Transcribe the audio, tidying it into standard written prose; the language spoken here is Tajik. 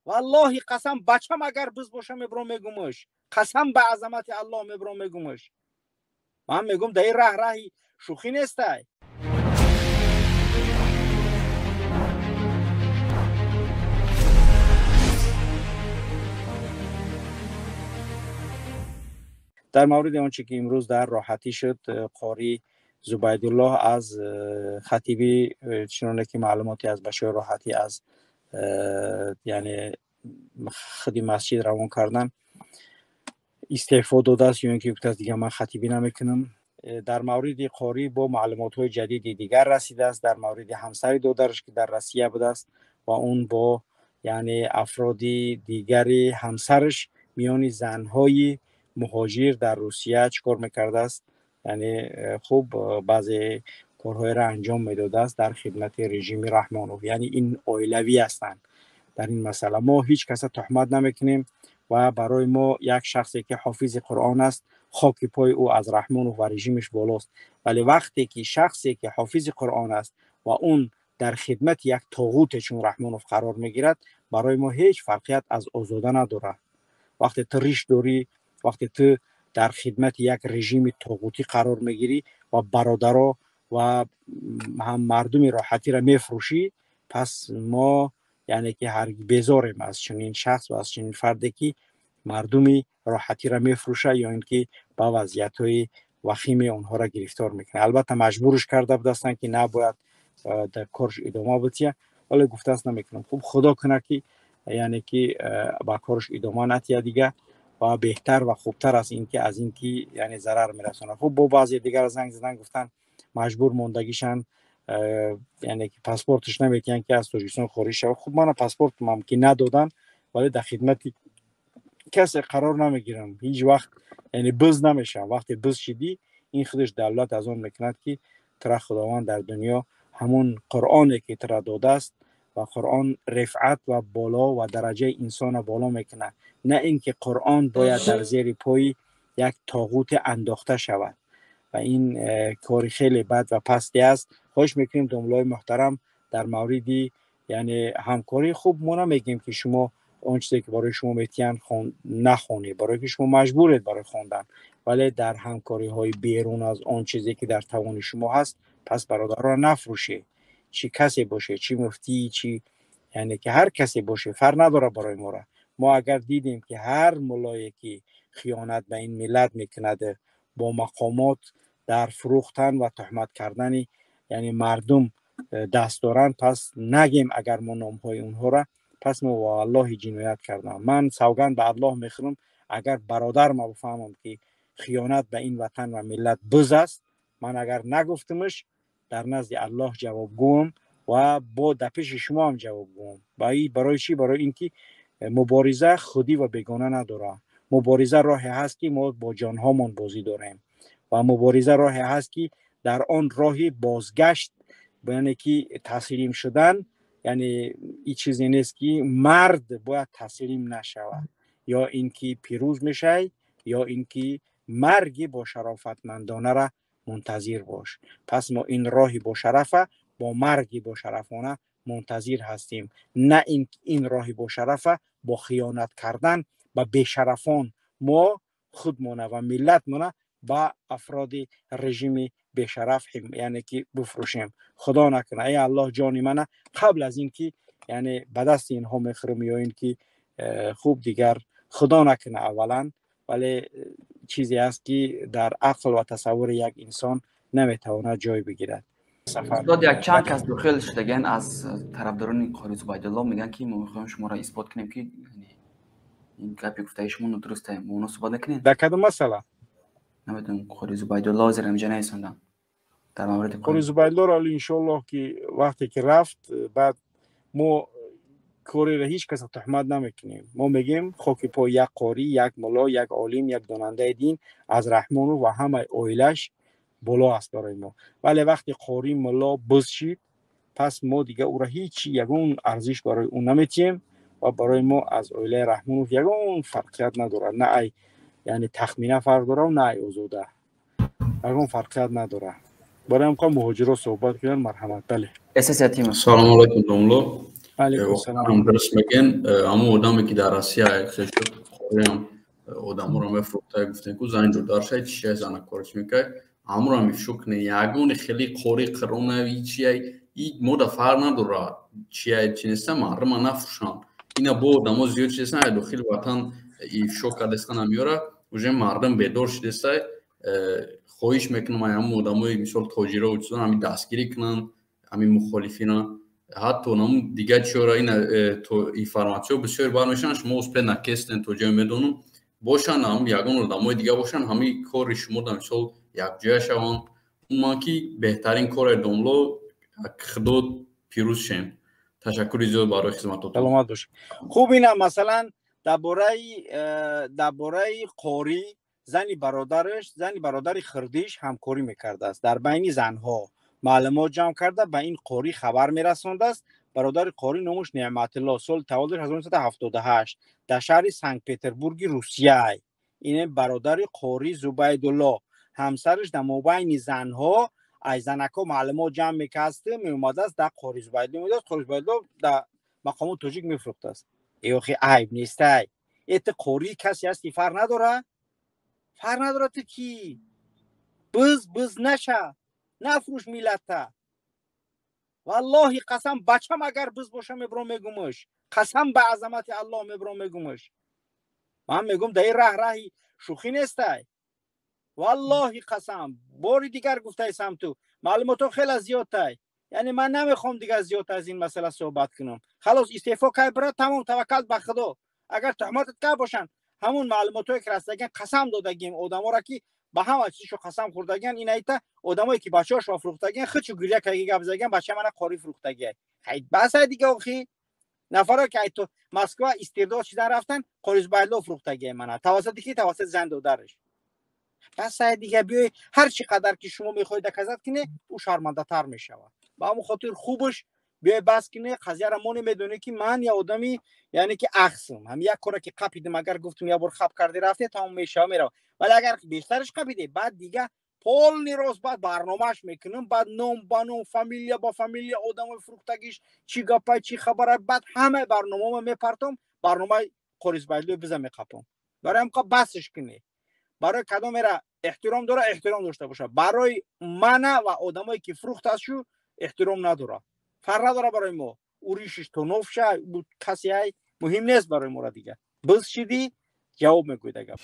Валлоҳи қасам, бачам агар биз боша, мебром мегумаш. Қасам ба азамати Аллоҳ, мебром мегумаш. Ман мегум, дар ин раҳ раҳи шӯхӣ нестай. Дар мавриди он чӣ ки имрӯз дар роҳатӣ шуд, қорӣ Зубайдуллоҳ аз хатибӣ, чуноне ки маълумоте аз бачаҳои роҳатӣ аз яъне худи масҷид равон кардан, истеъфо додааст ё ин ки гуфтааст, дигар ман хатибӣ намекунам. Дар мавриди қорӣ бо маълумотҳои ҷадиди дигар расидааст, дар мавриди ҳамсари додараш, ки дар Россия будааст ва он бо яъне афроди дигари ҳамсараш миёни занҳои муҳоҷир дар Русия чӣ кор мекардааст, яъне хуб баъзе корҳоеро анҷом медодааст дар хидмати режими Раҳмонов. Яъне ин оилавӣ ҳастанд. Дар ин масъала мо ҳеҷ каса туҳмат намекунем ва барои мо як шахсе ки ҳофизи Қуръон аст, хоки пои ӯ аз Раҳмонов ва режимаш болост. Вале вақте ки шахсе ки ҳофизи Қуръон аст ва он дар хидмати як тоғуте чун Раҳмонов қарор мегирад, барои мо ҳеҷ фарқият аз озода надорад. Вақте ту риш дорӣ, вақте ту дар хидмати як режими тоғутӣ қарор мегирӣ ва бародаро ва ҳам мардуми роҳатиро мефурӯшӣ, пас мо яъне ки ҳар безорем аз чунин шахс ва аз чунин фарде ки мардуми роҳатиро мефурӯшад ё ин ки ба вазъиятҳои вахими онҳоро гирифтор мекунад. Албатта, маҷбурш карда будастанд, ки набояд дар корш идома бития, вале гуфтааст, намекунам. Хуб, худо кунад, ки яъне ки ба корш идома натия дига ва беҳтар ва хубтар аст ин ки аз ин ки яъне зарар мерасонад. Хуб, бо баъзе дигар занг задан, гуфтанд, маҷбур мондагишанд, яъне ки паспорташ наметиҳанд, ки аз Тоҷикистон хориҷ шавад. Хуб, мана паспортмам ки надоданд, вале дар хидмати касе қарор намегирам ҳеҷ вақт, яъне биз намешавам. Вақте биз шидӣ, ин худаш давлат аз он мекунад, ки тура Худованд дар дунё ҳамон Қуръоне ки тура додааст, ва Қуръон рифъат ва боло ва дараҷаи инсона боло мекунад, на ин ки Қуръон бояд дар зери пои як тоғуте андохта шавад. Ва ин кори хеле бад ва пасте аст. Хоҳиш мекунем, домлаҳои муҳтарам, дар мавриди яъне ҳамкории хуб мо намегӯем, ки шумо он чизе ки барои шумо метиҳанд нахонед, барое ки шумо маҷбуред барои хондан. Вале дар ҳамкориҳои берун аз он чизе ки дар тавони шумо ҳаст, пас бародарро нафрӯшед. Чӣ касе боше, чӣ муфтӣ, чӣ яъне ки ҳар касе боше, фарқ надорад барои мора. Мо агар дидем, ки ҳар муллое ки хиёнат ба ин миллат мекунад, бо мақомот дар фурӯхтан ва туҳмат кардани яъне мардум даст доранд, пас нагем агар мо номҳои онҳоро, пас мо валлоҳи ҷиноят кардам. Ман савганд ба Аллоҳ мехӯрам, агар бародар ма бифаҳмам, ки хиёнат ба ин ватан ва миллат биз аст, ман агар нагуфтамаш, дар назди Аллоҳ ҷавобгӯам ва бо дар пеши шумо ҳам ҷавобгӯам. Барои чӣ? Барои ин ки мубориза худӣ ва бегона надорад. Мубориза роҳе ҳаст, ки мо бо ҷонҳомон бозӣ дорем, ва мубориза роҳе ҳаст, ки дар он роҳи бозгашт, яъне ки таслим шудан, яъне ин чизе нест, ки мард бояд таслим нашавад. Ё ин ки пирӯз мешавӣ, ё ин ки марги бо шарофатмандонара мунтазир бош. Пас мо ин роҳи бошарафа бо марги бошарафона мунтазир ҳастем, на ин роҳи бошарафа бо хиёнат кардан ба бешарафон, мо худмона ва миллатмона ба афроди режими бешараф яъне ки бифурӯшем. Худо накунад, эй Аллоҳ, ҷони мана қабл аз ин ки яъне ба дасти инҳо мехӯрам ё ин ки хуб дигар, худо накунад аввалан, вале чизе аст, ки дар ақл ва тасаввури як инсон наметавонад ҷой бигирад. Устод, як чанд кас дохил шудаган аз тарафдорони қори Зубайдулло, мегӯянд, ки мо мехоҳем шуморо исбот кунем, ки ин гапи гуфтаи шумо нодурустае. Мо оно суҳбат накунем? Дар кадом масъала? Намедонам, қори Зубайдулло ҳозир ҳаминҷа наисондам, дар мавриди қори Зубайдуллоро иншоаллоҳ, ки вақте ки рафт, баъд мо кореро ҳеҷ каса туҳмат намекунем. Мо мегӯем, хоки пой як қорӣ, як мулло, як олим, як донандаи дин аз Раҳмону ва ҳамаи оилаш боло аст барои мо. Вале вақте қорӣ, мулло биз шид, пас мо дига ӯро ҳеҷ ягон арзиш барои ӯ наметиҳем ва барои мо аз оилаи Раҳмонов ягон фарқият надорад. На ай яъне тахмина фарқ дорад, на ай озода, ягон фарқият надорад. Барои ҳам муҳоҷиро суҳбат кунанд, марҳамат, бале. Салому алайкум, домло. Алейкум. Дуруст мегӯен, ҳамон одаме ки дар Россия қориам одаморо мефурӯхта, гуфтем ку зан ҷударшай чия занаккориш мекард, ҳамонро ифшо кунед. Ягони хеле қори қирона чия и мода фарқ надорад, чия чи неста, мардума нафурӯшанд. Ина бо одамо зиёд чидесан, ай дохили ватан ифшо кардестан ҳамёра уже мардум бедор шидеста. Хоҳиш мекунам, ай ҳамон одамои, мисол, тоҷиро чизон ҳами дастгирӣ кунанд, ҳами мухолифина, ҳатто намун дигар чиёра. Ина информатсиё бисёр бармешаванд, шумо успеть накестен то ҷое медонам. Бошанд ҳам ягон одамои дигар бошанд, ҳамин кори шумо да, мисол, якҷоя шаванд. Умуман ки беҳтарин коре, домло, худо пирӯз шем. Ташаккури зиёд барои хизматотон. Саломат бошед. Хуб, ина, масалан, дар бораи қорӣ зани бародараш, зани бародари хирдиш ҳамкорӣ мекардааст, дар байни занҳо маълумот ҷамъ карда, ба ин қорӣ хабар мерасондааст. Бародари қорӣ номуш Неъматулло, соли таваллудаш 1978, дар шаҳри Санкт Петербурги Русия. Ин бародари қорӣ Зубайдулло, ҳамсараш дар мобайни занҳо аз занакҳо маълумот ҷамъ мекардасту меомадааст, дар қори Зубайдулло меомадааст, қори Зубайдулло дар мақомоти тоҷик мефурӯхтааст. Охи, айб нестай? Это қорӣ касе ҳасти, фарқ надора, фарқ надора ту кӣ. Биз наша, нафурӯш миллата. Валлоҳи қасам, бачам агар биз боша, мебурам мегумаш. Қасам ба азамати Аллоҳ, мебурам мегумаш. Ман мегум, дар ин раҳ раҳи шӯхӣ нестай. Валлоҳи қасам, бори дигар гуфтаисам, ту маълумотҳо хеле зиёдтай, яъне ман намехоҳам дигар зиёд аз ин масъала суҳбат кунам. Халос, истеъфо кай бира, тамом, таваккал ба Худо. Агар туҳматат кар бошанд, ҳамун маълумотҳое ки растагиан, қасам додагием одаморо, ки ба ҳама чизшо қасам хӯрдагиан. Ин айта одамое ки бачаҳошро фурӯхтагиан, хичу гиря карги, гап задагиан: «Бача мана қорӣ фурӯхтагиай». Хай, баса дига. Охи, нафаро ки ай то Москва истирдод шидан рафтан, қори Зубайдулло фурӯхтагиай мана. Тавассути ки? Тавассути зан додараш. Басай дига, биёй, ҳар чӣ қадар ки шумо мехоҳед доказать кине, ӯ шармандатар мешавад. Ба ҳамон хотир хубаш биёй, бас кине қазияра. Мо намедонем, ки ман я одами, яъне ки ахсм ҳам як кора ки қапидим, агар гуфтум, як бор хап карди, рафте, тамом мешава, мерава. Вале агар бештараш қапиде, баъд дига полный рост, баъд барномааш мекунам, баъд ном ба ном, фамилия ба фамилия, одамои фурӯхтагиш, чӣ гапай, чӣ хабара, баъд ҳамаи барномаома мепартом, барномаи қори Зубайдулло биза меқапом. Барои ҳамқа басш кунӣ. Барои кадомера эҳтиром дора, эҳтиром дошта боша. Барои мана ва одамое ки фурӯхташу эҳтиром надора, фарқ надора барои мо. Уришиш тоновша касе ай муҳим нест барои мора. Дига биз шидӣ, ҷавоб мегӯед агар.